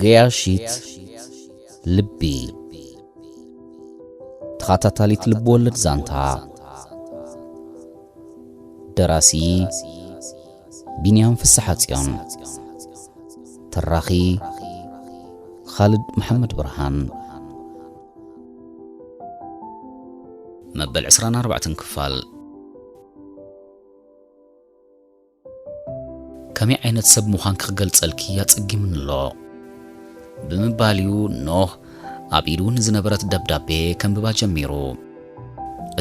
ገያሺት ልቢ። ተኸታታሊት ልብ ወለድ ዛንታ። ደራሲ ቢንያም ፍስሓጽዮን። ተራኺ ኻልድ መሓመድ ብርሃን። መበል ዕስራን ኣርባዕተን ክፋል። ከመይ ዓይነት ሰብ ምዃንኪ ክገልጸልኪ ኣጸጊሙኒ ኣሎ። ብምባል'ዩ ኖህ ኣብ ኢዱ ንዝነበረት ደብዳቤ ከንብባ ጀሚሩ።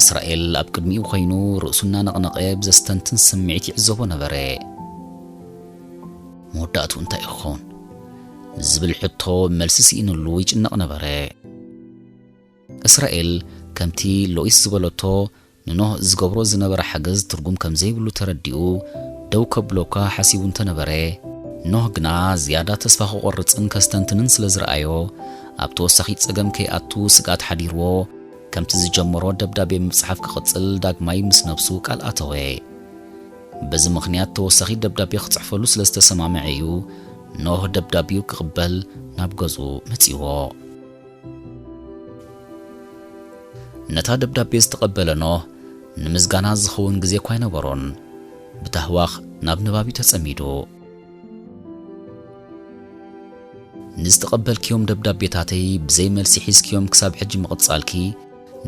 እስራኤል ኣብ ቅድሚኡ ኮይኑ ርእሱ እናነቕነቐ ብዘስተንትን ስምዒት ይዕዘቦ ነበረ። መወዳእትኡ እንታይ ይኸውን? ዝብል ሕቶ መልሲ ስኢኑሉ ይጭነቕ ነበረ። እስራኤል ከምቲ ሎኢስ ዝበለቶ ንኖህ ዝገብሮ ዝነበረ ሓገዝ ትርጉም ከም ዘይብሉ ተረዲኡ ደው ከብሎ እኳ ሓሲቡ እንተነበረ፣ ኖህ ግና ዝያዳ ተስፋ ክቖርጽን ከስተንትንን ስለ ዝረኣዮ፣ ኣብ ተወሳኺ ጸገም ከይኣቱ ስግኣት ሓዲርዎ፣ ከምቲ ዝጀመሮ ደብዳቤ ምጽሓፍ ክቕጽል ዳግማይ ምስ ነብሱ ቃል ኣተወ። በዚ ምኽንያት ተወሳኺ ደብዳቤ ክጽሕፈሉ ስለ ዝተሰማምዐ እዩ ኖህ ደብዳቤኡ ክቕበል ናብ ገዝኡ መጺዎ። ነታ ደብዳቤ ዝተቐበለ ኖህ ንምስጋና ዝኸውን ግዜ እኳ ኣይነበሮን። ብታህዋኽ ናብ ንባብ እዩ ተጸሚዱ። ንዝተቐበልክዮም ደብዳቤታተይ ብዘይ መልሲ ሒዝክዮም ክሳብ ሕጂ ምቕጻልኪ፣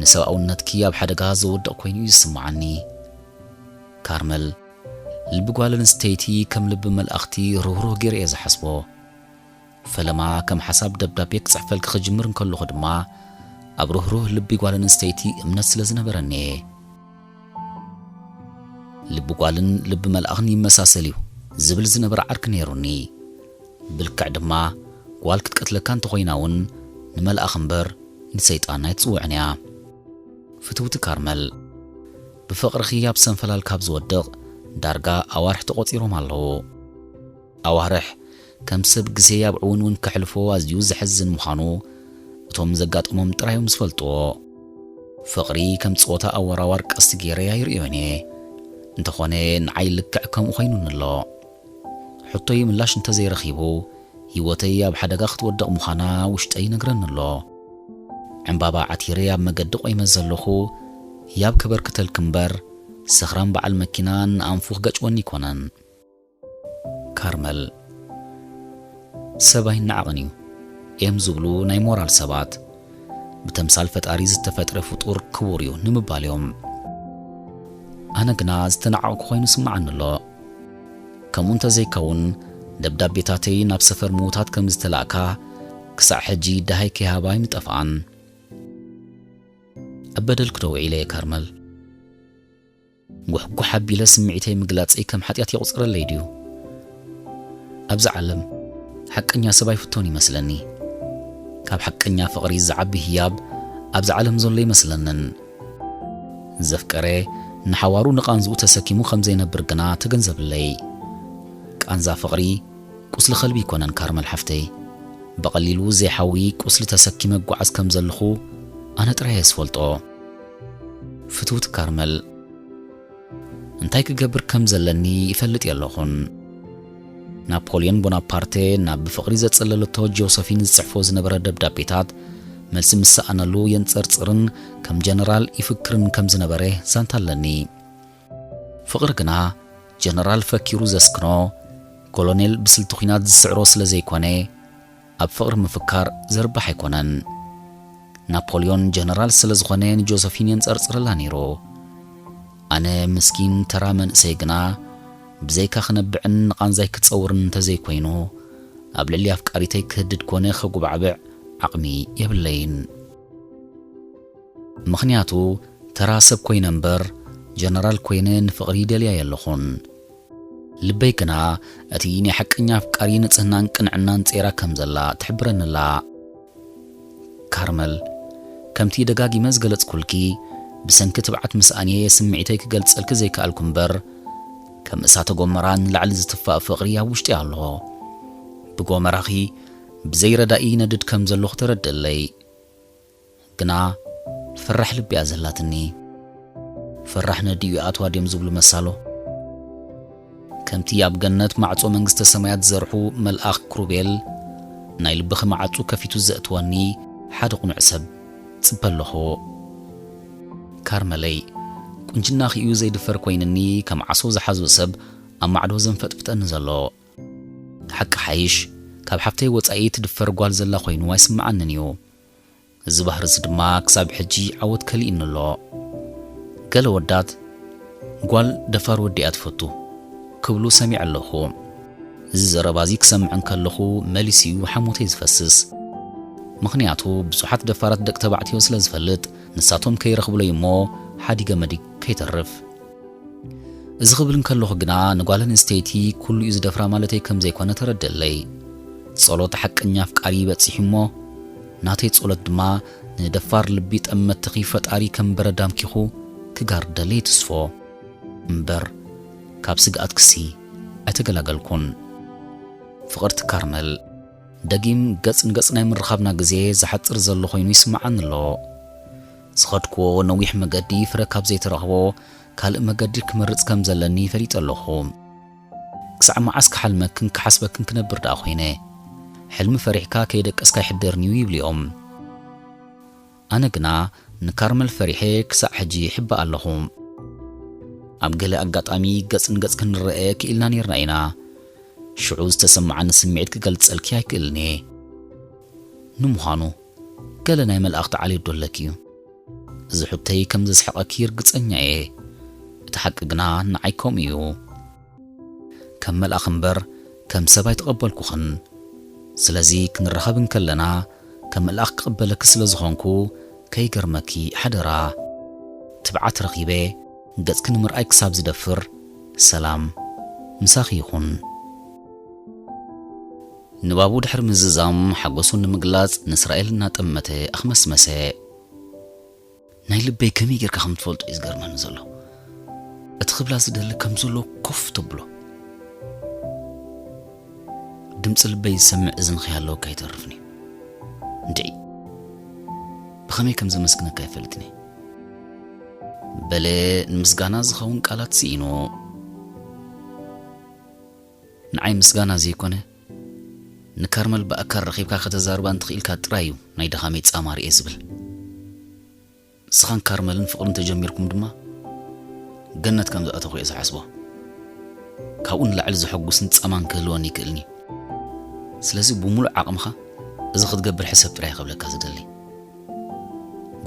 ንሰብኣውነትኪ ኣብ ሓደጋ ዘወድቕ ኮይኑ እዩ ዝስምዓኒ። ካርመል፣ ልቢ ጓል ኣንስተይቲ ከም ልቢ መልኣኽቲ ርህሩህ ገይረ እየ ዝሓስቦ። ፈለማ ከም ሓሳብ ደብዳቤ ክጽሕፈልኪ ክጅምር እንከለኹ ድማ፣ ኣብ ርህሩህ ልቢ ጓል ኣንስተይቲ እምነት ስለ ዝነበረኒ እየ። ልቢ ጓልን ልቢ መልኣኽን ይመሳሰል እዩ ዝብል ዝነበረ ዓርኪ ነይሩኒ። ብልክዕ ድማ፣ ጓል ክትቀትለካ እንተኾይና እውን፣ ንመልኣኽ እምበር ንሰይጣን ኣይትጽውዕን እያ። ፍትውቲ ካርመል፣ ብፍቕርኺ ኣብ ሰንፈላል ካብ ዝወድቕ ዳርጋ ኣዋርሕ ተቖጺሮም ኣለዉ። ኣዋርሕ ከም ሰብ ግዜ ኣብ ዕውንውን ከሕልፎ ኣዝዩ ዘሕዝን ምዃኑ እቶም ዘጋጠሞም ጥራይ እዮም ዝፈልጥዎ። ፍቕሪ ከም ጸወታ ኣወራዋር ቀስቲ ገይረ ኣይርእዮን እየ። እንተኾነ ንዓይ ልክዕ ከምኡ ኮይኑኒ ኣሎ። ሕቶይ ምላሽ እንተዘይረኺቡ፣ ህይወተይ ኣብ ሓደጋ ክትወድቕ ምዃና ውሽጠይ ይነግረኒ ኣሎ። ዕምባባ ዓቲረ ኣብ መገዲ ቆይመ ዘለኹ ህያብ ከበርክተልኪ እምበር፣ ሰኽራም በዓል መኪና ንኣንፉ ክገጭወኒ ኣይኮነን። ካርመል፣ ሰብ ኣይነዓቕን እዩ እዮም ዝብሉ ናይ ሞራል ሰባት። ብተምሳል ፈጣሪ ዝተፈጥረ ፍጡር ክቡር እዩ ንምባል እዮም። ኣነ ግና ዝተነዓቕኩ ኮይኑ ስምዓኒ ኣሎ። ከምኡ እንተዘይከውን፣ ደብዳቤታተይ ናብ ሰፈር ምዉታት ከም ዝተላእካ ክሳዕ ሕጂ ደሃይ ከይሃባ ኣይምጠፍኣን። ኣብ በደልኪ ዶ ውዒለ እየ ካርመል? ጉሕጉሕ ኣቢለ ስምዒተይ ምግላጸይ ከም ሓጢኣት የቑጽረለይ ድዩ? ኣብዚ ዓለም ሓቀኛ ሰብ ኣይፍቶን ይመስለኒ። ካብ ሓቀኛ ፍቕሪ ዝዓቢ ህያብ ኣብዚ ዓለም ዘሎ ይመስለንን። ዘፍቀረ ንሓዋሩ ንቓንዝኡ ተሰኪሙ ከም ዘይነብር ግና ተገንዘብለይ። ቃንዛ ፍቕሪ ቁስሊ ከልቢ ኣይኮነን ካርመል ሓፍተይ። ብቐሊሉ ዘይሓዊ ቁስሊ ተሰኪመ እጓዓዝ ከም ዘለኹ ኣነ ጥራይ እየ ዝፈልጦ። ፍትውቲ ካርመል፣ እንታይ ክገብር ከም ዘለኒ ይፈልጥ የለኹን። ናፖልዮን ቦናፓርተ ናብ ብፍቕሪ ዘጸለለቶ ጆሰፊን ዝጽሕፎ ዝነበረ ደብዳቤታት መልሲ ምስ ሰኣነሉ የንጸርጽርን ከም ጀነራል ይፍክርን ከም ዝነበረ ዛንታ ኣለኒ። ፍቕሪ ግና ጀነራል ፈኪሩ ዘስክኖ፣ ኮሎኔል ብስልቲ ኲናት ዝስዕሮ ስለ ዘይኮነ፣ ኣብ ፍቕሪ ምፍካር ዘርባሕ ኣይኮነን። ናፖልዮን ጀነራል ስለ ዝኾነ ንጆሰፊን የንጸርጽረላ ነይሩ። ኣነ ምስኪን ተራ መንእሰይ ግና ብዘይካ ክነብዕን ንቓንዛይ ክጸውርን እንተዘይኮይኑ፣ ኣብ ልዕሊ ኣፍቃሪተይ ክህድድ ኮነ ከጉባዕብዕ ዓቕሚ የብለይን። ምኽንያቱ ተራ ሰብ ኮይነ እምበር ጀነራል ኮይነ ንፍቕሪ ደልያ የለኹን። ልበይ ግና እቲ ናይ ሓቀኛ ኣፍቃሪ ንጽህናን ቅንዕናን ጸይራ ከም ዘላ ትሕብረኒ ኣላ። ካርመል፣ ከምቲ ደጋጊመ ዝገለጽኩልኪ፣ ብሰንኪ ትብዓት ምስኣን እየ ስምዒተይ ክገልጸልኪ ዘይከኣልኩ እምበር፣ ከም እሳተ ጎመራ ንላዕሊ ዝትፋእ ፍቕሪ ኣብ ውሽጢ ኣሎ። ብጎመራኺ ብዘይ ረዳኢ ይነድድ ከም ዘለኹ ተረድእለይ። ግና ፈራሕ ልቢ እያ ዘላትኒ። ፈራሕ ነዲኡ ይኣትዋ ድዮም ዝብሉ መሳሎ። ከምቲ ኣብ ገነት ማዕጾ መንግስተ ሰማያት ዝዘርሑ መልኣኽ ክሩቤል፣ ናይ ልብኺ መዓጹ ከፊቱ ዘእትወኒ ሓደ ቁኑዕ ሰብ ጽበ ኣለኹ። ካርመለይ፣ ቁንጅናኺ እዩ ዘይድፈር ኮይንኒ፣ ከም ዓሶ ዝሓዞ ሰብ ኣብ ማዕዶ ዘንፈጥፍጠኒ ዘሎ። ሓቂ ሓይሽ፣ ካብ ሓፍተይ ወጻኢ ትድፈር ጓል ዘላ ኮይኑ ኣይስምዓንን እዩ። እዚ ባህርዚ ድማ ክሳብ ሕጂ ዓወት ከሊእኒ ኣሎ። ገለ ወዳት፣ "ጓል ደፋር ወዲ እያ ትፈቱ" ክብሉ ሰሚዐ ኣለኹ። እዚ ዘረባዚ ክሰምዕ እንከለኹ መሊሱ እዩ ሓሞተይ ዝፈስስ። ምኽንያቱ ብዙሓት ደፋራት ደቂ ተባዕትዮ ስለ ዝፈልጥ፣ ንሳቶም ከይረኽብለይ እሞ ሓዲገ መዲግ ከይተርፍ። እዚ ክብል እንከለኹ ግና ንጓል ኣንስተይቲ ኩሉ እዩ ዝደፍራ ማለተይ ከም ዘይኮነ ተረድእለይ። ጸሎት ሓቀኛ ኣፍቃሪ በጺሑ እሞ፣ ናተይ ጸሎት ድማ ንደፋር ልቢ ጠመትኺ ፈጣሪ ከም በረድ ኣምኪኹ ክጋርደለይ ትስፎ። እምበር ካብ ስግኣትክሲ ኣይተገላገልኩን። ፍቕርቲ ካርመል፣ ደጊም ገጽ ንገጽ ናይ ምርኻብና ግዜ ዝሓጽር ዘሎ ኮይኑ ይስምዓኒ ኣሎ። ዝኸድክዎ ነዊሕ መገዲ ፍረ ካብ ዘይተረኽቦ ካልእ መገዲ ክመርጽ ከም ዘለኒ ፈሊጠ ኣለኹ። ክሳዕ መዓስ ክሓልመክን ክሓስበክን ክነብር ደኣ ኮይነ? ሕልሚ ፈሪሕካ ከይደቀስካ ይሕደርን'ዩ ይብሉ እዮም። ኣነ ግና ንካርመል ፈሪሐ ክሳዕ ሕጂ ይሕባእ ኣለኹ። ኣብ ገለ ኣጋጣሚ ገጽ ንገጽ ክንረአ ክኢልና ኔርና ኢና። ሽዑ ዝተሰማዓኒ ስምዒት ክገልጸልኪ ኣይክእልን እየ። ንምዃኑ፣ ገለ ናይ መላእኽቲ ዓሌት ዶ ኣለኪ እዩ? እዚ ሕቶይ ከም ዘስሕቐኪ ርግጸኛ እየ። እቲ ሓቂ ግና ንዓይ ከምኡ እዩ። ከም መልኣኽ እምበር ከም ሰብ ኣይተቐበልኩኽን። ስለዚ ክንራኸብ እንከለና ከም መልኣኽ ክቕበለኪ ስለ ዝኾንኩ ከይገርመኪ ሓደራ። ትብዓት ረኺበ ገጽኪ ንምርኣይ ክሳብ ዝደፍር ሰላም ምሳኺ ይኹን። ንባቡ ድሕሪ ምዝዛም ሓጎሱ ንምግላጽ ንእስራኤል እናጠመተ ኣኽመስመሰ። ናይ ልበይ ከመይ ጌርካ ከም ትፈልጦ እዩ ዝገርመኒ ዘሎ። እቲ ክብላ ዝደሊ ከም ዘሎ ኮፍ ተብሎ። ድምፂ ልበይ ዝሰምዕ እዝንኺ ኣለወካ ኣይተርፍን እዩ። እንድዒ፣ ብኸመይ ከም ዘመስግነካ ኣይፈልጥን እየ። በለ ንምስጋና ዝኸውን ቃላት ስኢኑ። ንዓይ ምስጋና ዘይኮነ፣ ንካርመል ብኣካል ረኺብካ ከተዛርባ እንተኽኢልካ ጥራይ እዩ ናይ ድኻመይ ጻማ ርኤ ዝብል። ንስኻን ካርመልን ፍቕሪ እንተጀሚርኩም ድማ፣ ገነት ከም ዝኣተኹ እየ ዝሓስቦ። ካብኡ ንላዕሊ ዘሐጉስን ጻማን ክህልወኒ ይክእልኒ። ስለዚ ብምሉእ ዓቕምኻ እዚ ክትገብር ሕሰብ ጥራይ ክብለካ ዝደሊ።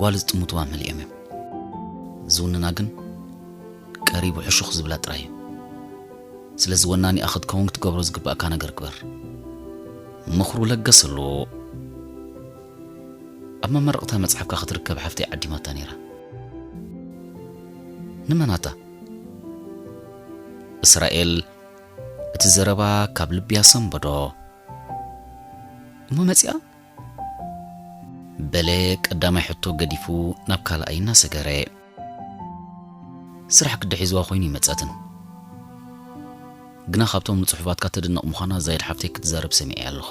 ጓል ዝጥምትዋ መሊኦም እዮም። ዝውንና ግን ቀሪቡ ሕሹኽ ዝብላ ጥራይ እዩ። ስለዚ ወናኒኣ ክትከውን ክትገብሮ ዝግባእካ ነገር ግበር። ምኽሩ ለገሰሉ። ኣብ መመረቕታ መጽሓፍካ ክትርከብ ሓፍተይ ዓዲማታ ነይራ። ንመናታ? እስራኤል፣ እቲ ዘረባ ካብ ልቢ ኣሰንበዶ። እሞ መጺኣ? በለ ቀዳማይ ሕቶ ገዲፉ ናብ ካልኣይ እናሰገረ። ስራሕ ግዲ ሒዝዋ ኮይኑ ይመጸትን። ግና ካብቶም ንጽሑፋትካ ተድንቕ ምዃና ዛይድ ሓፍተይ ክትዛረብ ሰሚዐ ኣለኹ።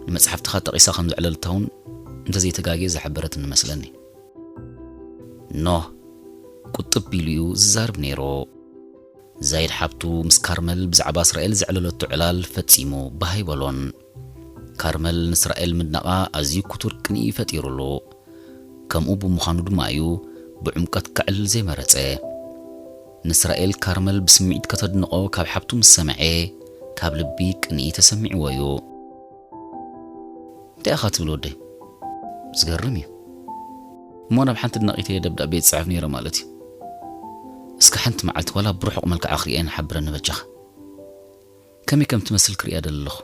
ንመጽሓፍትኻ ጠቒሳ ከም ዘዕለልታ እውን እንተዘይተጋግየ ዝሓበረትኒ መስለኒ። ኖህ ቁጥብ ኢሉ እዩ ዝዛረብ ነይሩ። ዛይድ ሓብቱ ምስ ካርመል ብዛዕባ እስራኤል ዘዕለለቶ ዕላል ፈጺሙ ባህ ኣይበሎን። ካርመል ንእስራኤል ምድናቓ ኣዝዩ ክቱር ቅንኢ ፈጢሩሉ። ከምኡ ብምዃኑ ድማ እዩ ብዕምቀት ከዕልል ዘይመረጸ። ንእስራኤል ካርመል ብስምዒት ከተድንቖ ካብ ሓብቱ ምስ ሰምዐ፣ ካብ ልቢ ቅንኢ ተሰሚዕዎ እዩ። እንታይ ኢኻ ትብል ወደይ? ዝገርም እዩ። እሞ ናብ ሓንቲ ኣድናቒተይ ደብዳቤ ይጽሕፍ ነይረ ማለት እዩ። እስከ ሓንቲ መዓልቲ ዋላ ብርሑቕ መልክዓ ክርእየን ሓብረኒ በጃኻ። ከመይ ከም ትመስል ክርእያ ደሊ ኣለኹ።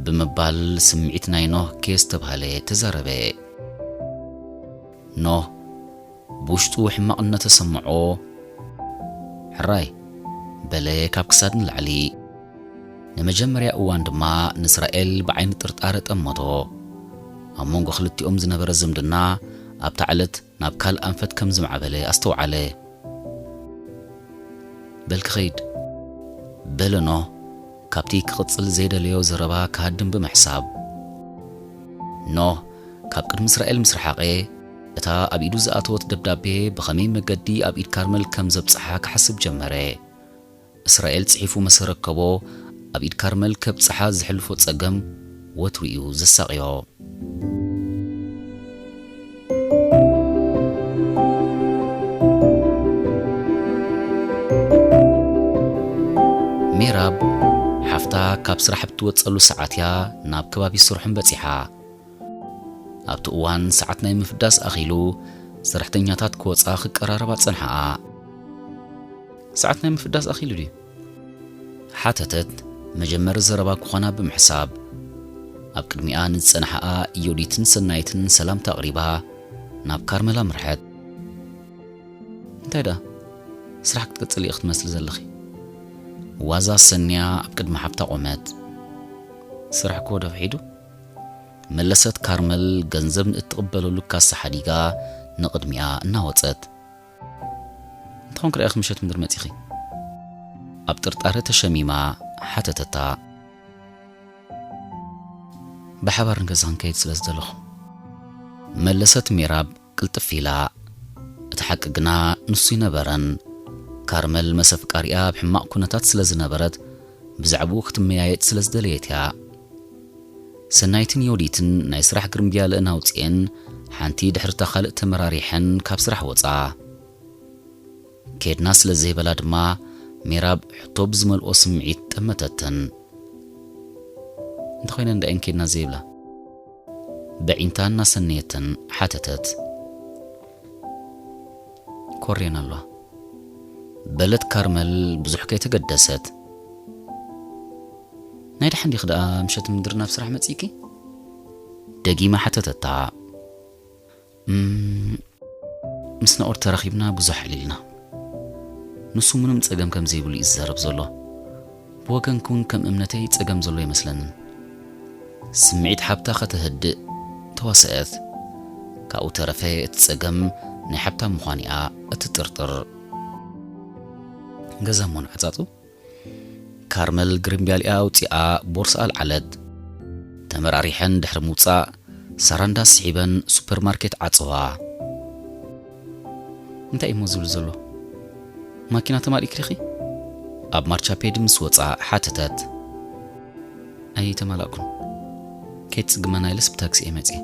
ብምባል ስምዒት ናይ ኖህ ከየስተብሃለ ተዛረበ። ኖህ ብውሽጡ ሕማቕ እናተሰምዖ፣ ሕራይ በለ ካብ ክሳድ ንላዕሊ። ንመጀመርያ እዋን ድማ ንእስራኤል ብዓይኒ ጥርጣረ ጠመቶ። ኣብ መንጎ ክልቲኦም ዝነበረ ዝምድና ኣብታ ዕለት ናብ ካልእ ኣንፈት ከም ዝማዕበለ ኣስተውዓለ። በል ክኸይድ፣ በለ ኖህ ካብቲ ክቕጽል ዘይደለዮ ዘረባ ክሃድም ብምሕሳብ። ኖህ ካብ ቅድሚ እስራኤል ምስ ረሓቐ፣ እታ ኣብ ኢዱ ዝኣተወት ደብዳቤ ብኸመይ መገዲ ኣብ ኢድ ካርመል ከም ዘብጽሓ ክሓስብ ጀመረ። እስራኤል ጽሒፉ ምስ ኣረከቦ፣ ኣብ ኢድ ካርመል ከብጽሓ ዘሕልፎ ጸገም ወትሩ እዩ ዘሳቕዮ። ሜራብ ሓፍታ ካብ ስራሕ ብትወጸሉ ሰዓት እያ ናብ ከባቢ ስርሖም በጺሓ። ኣብቲ እዋን ሰዓት ናይ ምፍዳስ ኣኺሉ ሰራሕተኛታት ክወጻ ክቀራረባ ጸንሓኣ። ሰዓት ናይ ምፍዳስ ኣኺሉ ድዩ? ሓተተት መጀመሪ ዘረባ ክኾና ብምሕሳብ። ኣብ ቅድሚኣ ንዝጸንሓኣ ዮዲትን ሰናይትን ሰላምታ ኣቕሪባ ናብ ካርመል ኣምርሐት። እንታይ ደኣ ስራሕ ክትቅጽሊ ኢኺ ክትመስሊ ዘለኺ? ዋዛ ሰንያ ኣብ ቅድሚ ሓብታ ቆመት። ስራሕ እኮ ደፍዒዱ፣ መለሰት ካርመል ገንዘብ ንእትቕበለሉ ካሳ ሓዲጋ ንቕድሚኣ እናወጸት። እንተኾን ክርእያኺ ምሸት ምድሪ መጺኺ? ኣብ ጥርጣረ ተሸሚማ ሓተተታ። ብሓባር ንገዛ ክንከይድ ስለ ዝደለኹ፣ መለሰት ሜራብ ቅልጥፍ ኢላ። እቲ ሓቂ ግና ንሱ ይነበረን። ካርመል መሰፍቃሪኣ ኣብ ሕማቕ ኩነታት ስለ ዝነበረት፣ ብዛዕባኡ ክትመያየጥ ስለ ዝደለየት እያ። ሰናይትን ዮዲትን ናይ ስራሕ ግርምብያለአን ኣውፅኤን፣ ሓንቲ ድሕሪ እታ ካልእ ተመራሪሐን ካብ ስራሕ ወፃ። ኬድና ስለ ዘይበላ ድማ፣ ሜራብ ሕቶ ብዝመልኦ ስምዒት ጠመተተን። እንተኾይነ እንዳየን ኬድና ዘይብላ? ብዒንታ እናሰነየተን ሓተተት። ኮርየን ኣለዋ። በለት ካርመል ብዙሕ ከይተገደሰት። ናይ ደሓን ዲኺ ደኣ ምሸት ምድሪ ናብ ስራሕ መጺእኪ? ደጊማ ሓተተታ። "እም፣ ምስ ናኦድ ተራኺብና ብዙሕ ኣዕሊልና። ንሱ ምንም ጸገም ከም ዘይብሉ እዩ ዝዛረብ ዘሎ። ብወገንኪ እውን ከም እምነተይ ጸገም ዘሎ ኣይመስለንን።" ስምዒት ሓብታ ከተህድእ ተዋሰአት። ካብኡ ተረፈ እቲ ጸገም ናይ ሓብታ ምዃኑ እያ እትጥርጥር። ገዛ እሞ ንዓጻጹ። ካርመል ግርምብያሊኣ ኣውጺኣ ቦርሳ ኣልዓለት። ተመራሪሐን ድሕሪ ምውጻእ ሳራንዳ ስሒበን ሱፐርማርኬት ዓጸዋ። "እንታይ እሞ ዝብል ዘሎ? ማኪና ተማሊእኪ ዲኺ?" ኣብ ማርቻ ፔድ ምስ ወጻ ሓተተት። "ኣይተማላእኩን። ከይትጽግመና ኢለስ ብታክሲ እየ መጺኤ።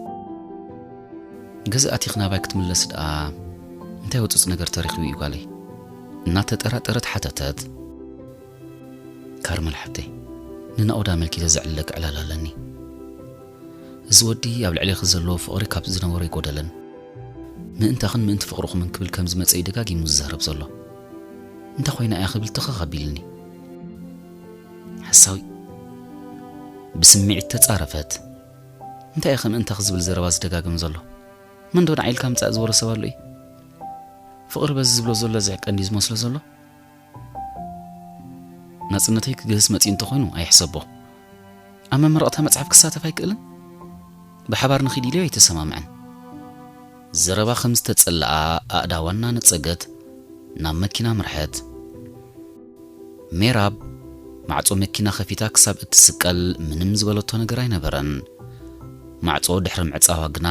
ገዛ ኣቲኺ ናባይ ክትምለሲ ደኣ እንታይ ወጹጽ ነገር ተረኺቡ እዩ ጓለይ?" እናተጠራጠረት ሓተተት። "ካርመል ሓብተይ፣ ንናኦድ ኣመልኪተ ዘዕልለኪ ዕላል ኣለኒ። እዚ ወዲ ኣብ ልዕሌኺ ዘለዎ ፍቕሪ ካብ ዝነበሮ ኣይጎደለን። ምእንታኽን ምእንቲ ፍቕርኹምን ክብል ከም ዝመጸ እዩ ደጋጊሙ ዝዛረብ ዘሎ። እንታይ ኮይና እያ ክብል ትኽኽ ኣቢልኒ። ሓሳዊ።" ብስምዒት ተጻረፈት። "እንታይ እዩ ከምእንታኺ ዝብል ዘረባ ዝደጋግም ዘሎ? መን ዶ ንዓይ ኢልካ ምጻእ ዝበሎ ሰብ ኣሎ እዩ? ፍቕሪ በዚ ዝብሎ ዘሎ ዝዕቀን ድዩ ዝመስሎ ዘሎ? ናጽነተይ ክግህስ መጺኡ እንተኾይኑ ኣይሕሰቦ። ኣብ መመረቕታ መጽሓፍ ክሳተፍ ኣይክእልን? ብሓባር ንኺድ ኢለዮ ኣይተሰማምዐን." ዘረባ ከም ዝተጸልኣ ኣእዳዋ እናነጸገት ናብ መኪና ኣምርሐት። ሜራብ ማዕጾ መኪና ከፊታ ክሳብ እትስቀል ምንም ዝበለቶ ነገር ኣይነበረን። ማዕጾ ድሕሪ ምዕጻዋ ግና፣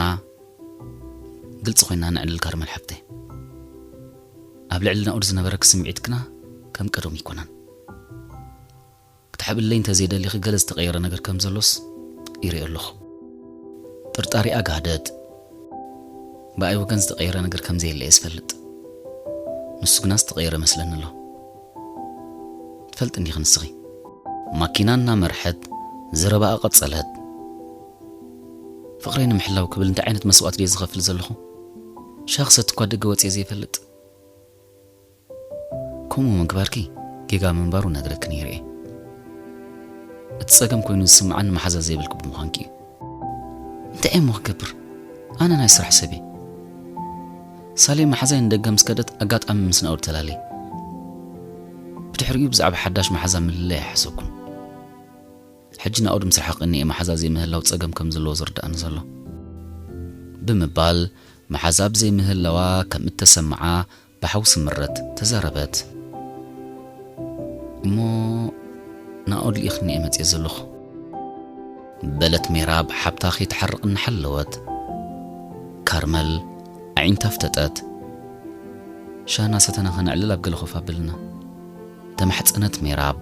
"ግልጺ ኮይና ነዕልል ካርመል ሓብተይ። ኣብ ልዕሊ ናኦድ ዝነበረኪ ስምዒት ግና ከም ቀደሙ ኣይኮነን። ክትሓብእለይ እንተዘይደሊኺ ገለ ዝተቐየረ ነገር ከም ዘሎስ ይርኢ ኣለኹ።" ጥርጣሬኣ ጋህደት። ብኣይ ወገን ዝተቐየረ ነገር ከም ዘየለ እየ ዝፈልጥ። ንሱ ግና ዝተቐየረ መስለኒ ኣሎ። ትፈልጢ እንዲኺ ንስኺ። ማኪና እናመርሐት ዘረባኣ ቀጸለት። "ፍቕረይ ንምሕላው ክብል እንታይ ዓይነት መስዋእቲ ድየ ዝኸፍል ዘለኹ? ሻሂ ክሰቲ እኳ ደገ ወጺኤ ዘይፈልጥ። ከምኡ ምግባርኪ ጌጋ ምንባሩ ነግረኪ ነይረ እየ። እቲ ጸገም ኮይኑ ዝስምዓኒ መሓዛ ዘይብልኪ ብምዃንኪ እዩ። እንታይ እየ እሞ ክገብር? ኣነ ናይ ስራሕ ሰብ እየ። ሳሌ መሓዛይ ንደገ ምስ ከደት ኣጋጣሚ ምስ ናኦድ ተላለየ። ብድሕሪኡ ብዛዕባ ሓዳሽ መሓዛ ምልላይ ኣይሓሰብኩን። ሕጂ ናኦድ ምስ ረሓቐኒ እየ መሓዛ ዘይምህላው ጸገም ከም ዘለዎ ዝርድኣኒ ዘሎ" ብምባል፣ መሓዛ ብዘይምህላዋ ከም እተሰምዓ ብሓው ስምረት ተዛረበት። "እሞ ናኦድ ልኢኽኒ እየ መጽየ ዘለኹ" በለት ሜራብ ሓብታ ከይትሓርቕ እናሓለወት። ካርመል ኣዒንታ ኣፍተጠት። "ሻና ሰተና ከነዕልል ኣብ ገለ ኮፍ ኣብልና" ተማሕጸነት ሜራብ።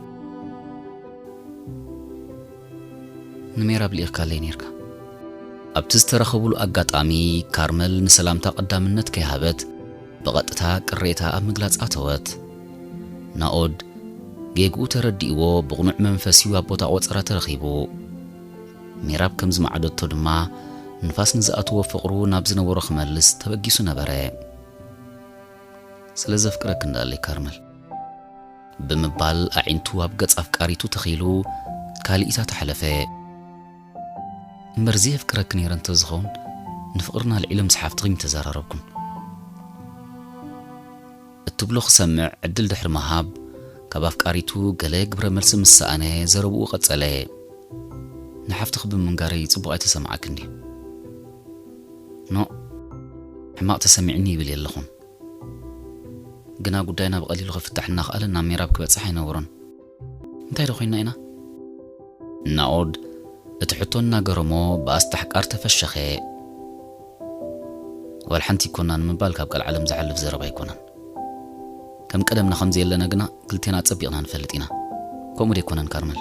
ንሜራብ ልኢኽካለይ ነይርካ። ኣብቲ ዝተረኸቡሉ ኣጋጣሚ፣ ካርመል ንሰላምታ ቀዳምነት ከይሃበት፣ ብቐጥታ ቅሬታ ኣብ ምግላጽ ኣተወት። ናኦድ ጌግኡ ተረዲእዎ፣ ብቕኑዕ መንፈስ እዩ ኣብ ቦታ ቆጸራ ተረኺቡ። ሜራብ ከም ዝመዓደቶ ድማ፣ ንፋስ ንዝኣተዎ ፍቕሩ ናብ ዝነበሮ ክመልስ ተበጊሱ ነበረ። "ስለ ዘፍቅረክ እንዳለይ ካርመል" ብምባል ኣዒንቱ ኣብ ገጽ ኣፍቃሪቱ ተኺሉ፣ ካልኢታ ተሓለፈ። "እምበር ዘየፍቅረኪ ነይረ እንተዝኸውን፣ ንፍቕርና ኣልዒለ ምስ ሓፍትኺ ምተዘራረብኩን" እትብሎ ክሰምዕ ዕድል ድሕሪ ምሃብ፣ ካብ ኣፍቃሪቱ ገለ ግብረ መልሲ ምስ ሰኣነ፣ ዘረብኡ ቀጸለ። "ንሓፍትኺ ብምንጋረይ ጽቡቕ ኣይተሰምዓክን ድዩ?" "ኖእ፣ ሕማቕ ተሰሚዕኒ ይብል የለኹን። ግና ጉዳይና ብቐሊሉ ክፍታሕ እናኽኣለ ናብ ሜራብ ክበጽሕ ኣይነበሮን። እንታይ ዶ ኮይንና ኢና?" ናኦድ እቲ ሕቶ እናገረሞ ብኣስታሕቃር ተፈሸኸ። "ዋላ ሓንቲ ኣይኮና ንምባል ካብ ቀልዓለም ዝሓልፍ ዘረባ ኣይኮነን። ከም ቀደምና ከም ዘየለና ግና ክልቴና ጸቢቕና ንፈልጥ ኢና። ከምኡ ደይኮነን ካርመል?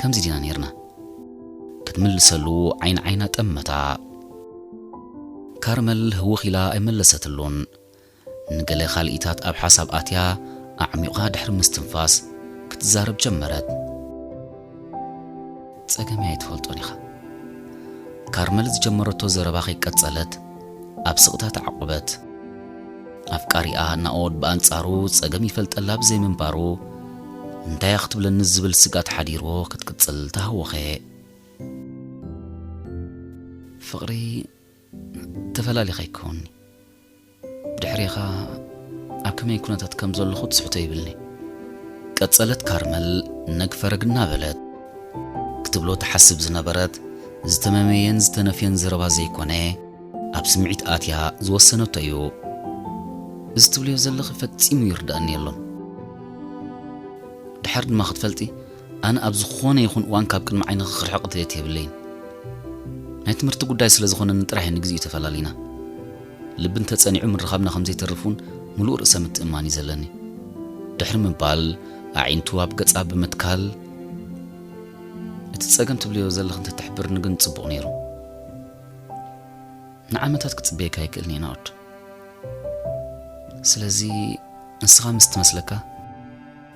ከምዚ ዲና ነይርና?" ክትምልሰሉ ዓይን ዓይና ጠመታ። ካርመል ህውኽ ኢላ ኣይመለሰትሉን። ንገለ ካልኢታት ኣብ ሓሳብ ኣትያ፣ ኣዕሚቑ ድሕሪ ምስትንፋስ ክትዛረብ ጀመረት። "ጸገመይ ኣይትፈልጦን ኢኻ?" ካርመል ዝጀመረቶ ዘረባ ከይቀጸለት ኣብ ስቕታ ተዓቖበት። ኣፍቃሪኣ ናኦድ ብኣንጻሩ ጸገም ይፈልጠላ ብዘይምንባሩ፣ እንታይ ክትብለኒ ዝብል ስግኣት ሓዲርዎ ክትቅጽል ተሃወኸ። "ፍቕሪ ተፈላሊኻ ኣይከውንኒ። ብድሕሬኻ ኣብ ከመይ ኩነታት ከም ዘለኹ ትስሕቶ ይብልኒ?" ቀጸለት ካርመል ነግ ፈረግ እናበለት። ክትብሎ ትሓስብ ዝነበረት ዝተመመየን ዝተነፍየን ዘረባ ዘይኮነ፣ ኣብ ስምዒት ኣትያ ዝወሰነቶ እዩ። "እዚ ትብልዮ ዘለኺ ፈጺሙ ይርድኣኒ የሎን። ድሓር ድማ ክትፈልጢ፣ ኣነ ኣብ ዝኾነ ይኹን እዋን ካብ ቅድሚ ዓይንኺ ክርሕቕ ድሌት የብለይን። ናይ ትምህርቲ ጉዳይ ስለ ዝኾነኒ ጥራሕ ንግዚኡ ተፈላሊና። ልቢ እንተጸኒዑ ምርኻብና ከም ዘይተርፍ እውን ምሉእ ርእሰ ምትእምማን እዩ ዘለኒ" ድሕሪ ምባል ኣዒንቱ ኣብ ገጻ ብምትካል፣ "እቲ ጸገም ትብልዮ ዘለኺ እንተትሕብርኒ ግን ጽቡቕ ነይሩ። ንዓመታት ክጽበየካ ኣይክእልን እየ ናኦድ። ስለዚ ንስኻ ምስ ትመስለካ፣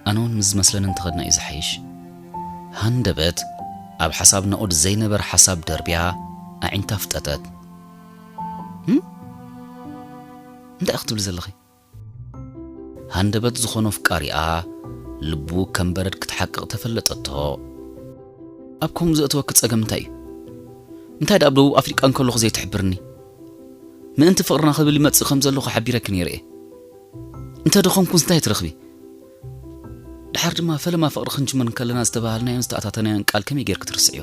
ኣነ እውን ምስ ዝመስለኒ እንተኸድና እዩ ዝሓይሽ" ሃንደበት ኣብ ሓሳብ ናኦድ ዘይነበር ሓሳብ ደርብያ ኣዒንታ ፍጠጠት። "ህም? እንታይ ኢኺ ትብሊ ዘለኺ?" ሃንደበት ዝኾኖ ኣፍቃሪኣ ልቡ ከም በረድ ክትሓቅቕ ተፈለጠቶ። "ኣብ ከምኡ ዘእተወኪ ጸገም እንታይ እዩ? እንታይ ደኣ ኣብ ደቡብ ኣፍሪቃ እንከለኹ ዘይትሕብርኒ? ምእንቲ ፍቕርና ክብል ይመጽእ ከም ዘለኹ ሓቢረኪ ነይረ እየ። እንተ ደኸምኩስ እንታይ ትረኽቢ? ድሓር ድማ ፈለማ ፍቕሪ ክንጅምር እንከለና ዝተባሃልናዮን ዝተኣታተናዮን ቃል ከመይ ጌርኪ ትርስዕዮ?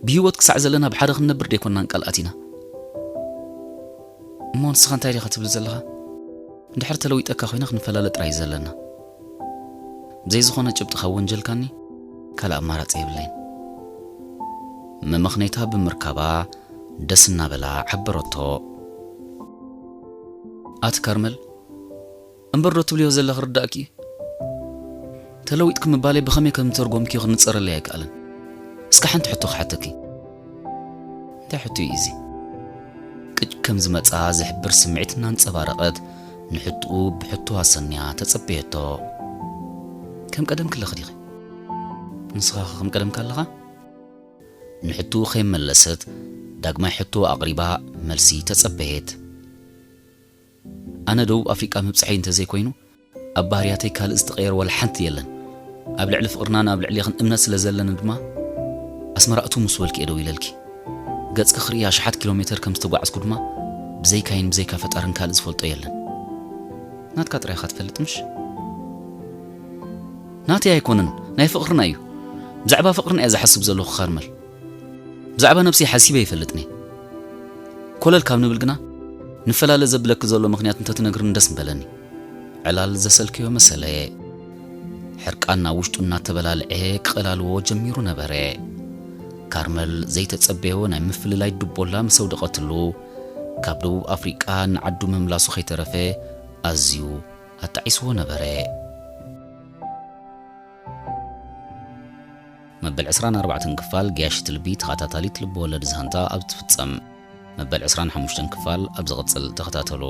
ብህይወት ክሳዕ ዘለና ብሓደ ክንነብር ደይኮንናን ቃል ኣቲና?" "እሞ ንስኻ እንታይ ዲኻ ትብል ዘለኻ? እንድሕር ተለዊጠካ ኮይና ክንፈላለ ጥራይ እዩ ዘለና። ብዘይ ዝኾነ ጭብጢ ካብ ወንጀልካኒ ካልእ ኣማራጺ የብለይን" መመኽነይታ ብምርካባ ደስ እናበላ ሓበረቶ። ኣቲ ካርመል፣ እምበር ዶ ትብልዮ ዘለኺ ርዳእኪ እዩ? ተለዊጥኪ ምባለይ ብኸመይ ከም ዝተርጎምክዮ ክንጸረለይ ኣይከኣልን። እስከ ሓንቲ ሕቶ ክሓተኪ። እንታይ ሕቶ እዩ እዚ? ቅጭ ከም ዝመጻ ዝሕብር ስምዒት እናንጸባረቐት ንሕቶኡ ብሕቶ ኣሰንያ ተጸበየቶ። ከም ቀደምኪ ኣለኺ ዲኺ? ንስኻ ኸ ከም ቀደምካ ኣለኻ? ንሕቶኡ ከይመለሰት ዳግማይ ሕቶ ኣቕሪባ መልሲ ተጸበየት። ኣነ ደቡብ ኣፍሪቃ ምብጽሐይ እንተዘይኮይኑ፣ ኣብ ባህርያተይ ካልእ ዝተቐየረ ዋላ ሓንቲ የለን። ኣብ ልዕሊ ፍቕርናን ኣብ ልዕሌኽን እምነት ስለ ዘለኒ ድማ፣ ኣስመራ እትው ምስ በልኪ እየ ደው ኢለልኪ። ገጽኪ ክርኢ ኣሽሓት ኪሎ ሜተር ከም ዝተጓዕዝኩ ድማ፣ ብዘይካይን ብዘይካ ፈጣርን ካልእ ዝፈልጦ የለን። ናትካ ጥራይ ኢኻ ትፈልጥ፣ ምሽ? ናተይ ኣይኮነን፣ ናይ ፍቕርና እዩ። ብዛዕባ ፍቕርና እየ ዝሓስብ ዘለኹ፣ ካርመል። ብዛዕባ ነብሰይ ሓሲበ ኣይፈልጥን እየ። ኮለል ካብ ንብል ግና፣ ንፈላለ ዘብለኪ ዘሎ ምኽንያት እንተትነግርኒ ደስ ምበለኒ። ዕላል ዘሰልከዮ መሰለ። ሕርቃን ናብ ውሽጡ እናተበላልዐ ክቐላልዎ ጀሚሩ ነበረ። ካርመል ዘይተጸበዮ ናይ ምፍልላይ ድቦላ ምስ ኣውደቐትሉ፣ ካብ ደቡብ ኣፍሪቃ ንዓዱ ምምላሱ ከይተረፈ ኣዝዩ ኣጣዒስዎ ነበረ። መበል ዕስራን ኣርባዕተን ክፋል ገያሺ ትልቢ ተኸታታሊት ልብወለድ ዛንታ ኣብ ትፍጸም። መበል ዕስራን ሓሙሽተን ክፋል ኣብ ዝቕጽል ተኸታተሉ።